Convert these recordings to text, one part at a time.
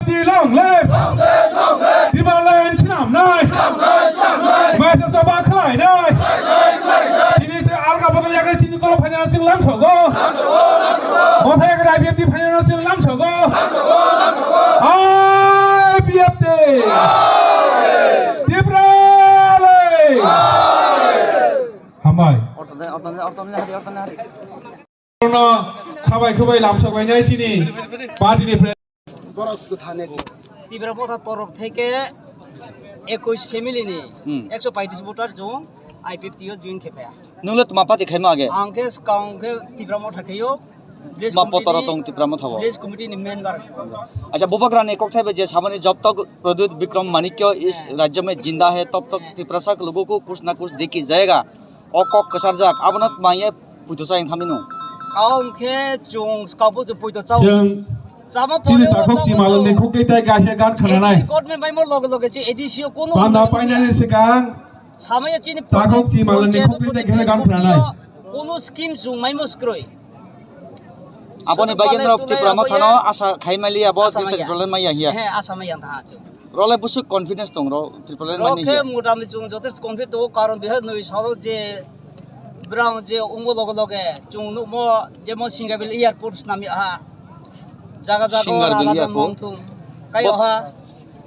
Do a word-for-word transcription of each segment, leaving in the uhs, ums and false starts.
Long live! Tipraland swnamnai! Maisa choba khlainai! Tini alga bodol yagra chini kolok phaina chwng lamsogo! Motha yagra I P F T phaina chwng lamsogo! I P F T! Tipraland! Hambai. Ortone, ortone, ortone, hari, ortone, hari. Khabai khubai lamsok lainai chini party ni pre- Borok kwthane. Tipra Motha torof theke ekush family ni Hmm. ekso paitrish voter chwng I P F T o join khe phaiya. Nung le tma party khaima age? Ang khe swkang khe Tipra Motha khaio. Village Ma committee potoro ni, tong Tipra Motha bo? Village committee ni member. Acha, Bubagra ni kokthai bai je samani jab tak Pradyut Bikram Manikya is Eh. rajya mein jinda hai, tab tak Eh. Tiprasa ke logo ko kuch na kuch dekhi jayega. O kok kwcharjak, abono tma ye puito cha wng thamni no? Kau hwnkhe chwng skabo je puito chao. Chwng Chama chini pore o takhuk tamo chimalni chwng khukti tai kaisa gan khwnanai. A D C court me maimo loge loge je A D C o kono Panda hwnwi painani sikang samaya chini takhuk chimalni khukti tai kaisa gan khwnanai. Kono scheme chwng maimo skroi. Aboni bagwi norok Tipra Mothano asa khai mali abo Tipraland maya hiya. He, asa maya tha chwng. Role busuk confidence tong ro Tipraland mani hiya. Rok khe motamoti chwng jotesto confident tongo, karon dui hazar noi salo je brang je ongo loge loge chwng nukmo jemon Singabil airport snami ha. Jaga jaga o Singabil raja airport. Mongthung. Kai Bo- oha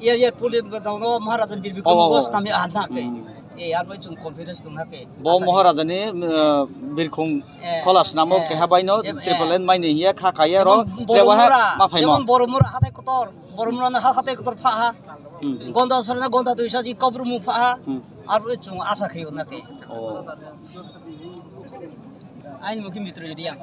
air airport ni bwtang no Maharaja Bir Bikram Oh, oh, bo oh. snami ha na khe. Hmm. E arbo chwng confidence tong ha khe. Bo Asa khe. Maharaja ni, uh, birkhung Eh, khola snamo eh, keha baino jem-, eh. Tipraland mani hiya kha kaya ro Jemon tebo ha Boromura, ma phaimo. Jemon Boromura hatai kotor. Boromura no ha hatai kotor pha ha. Hmm. Gonda sorna gonda duisa ji kobru mu pha ha. Hmm. Arbo chwng asa khayo na khe. Oh. Aini mukhi mitro area.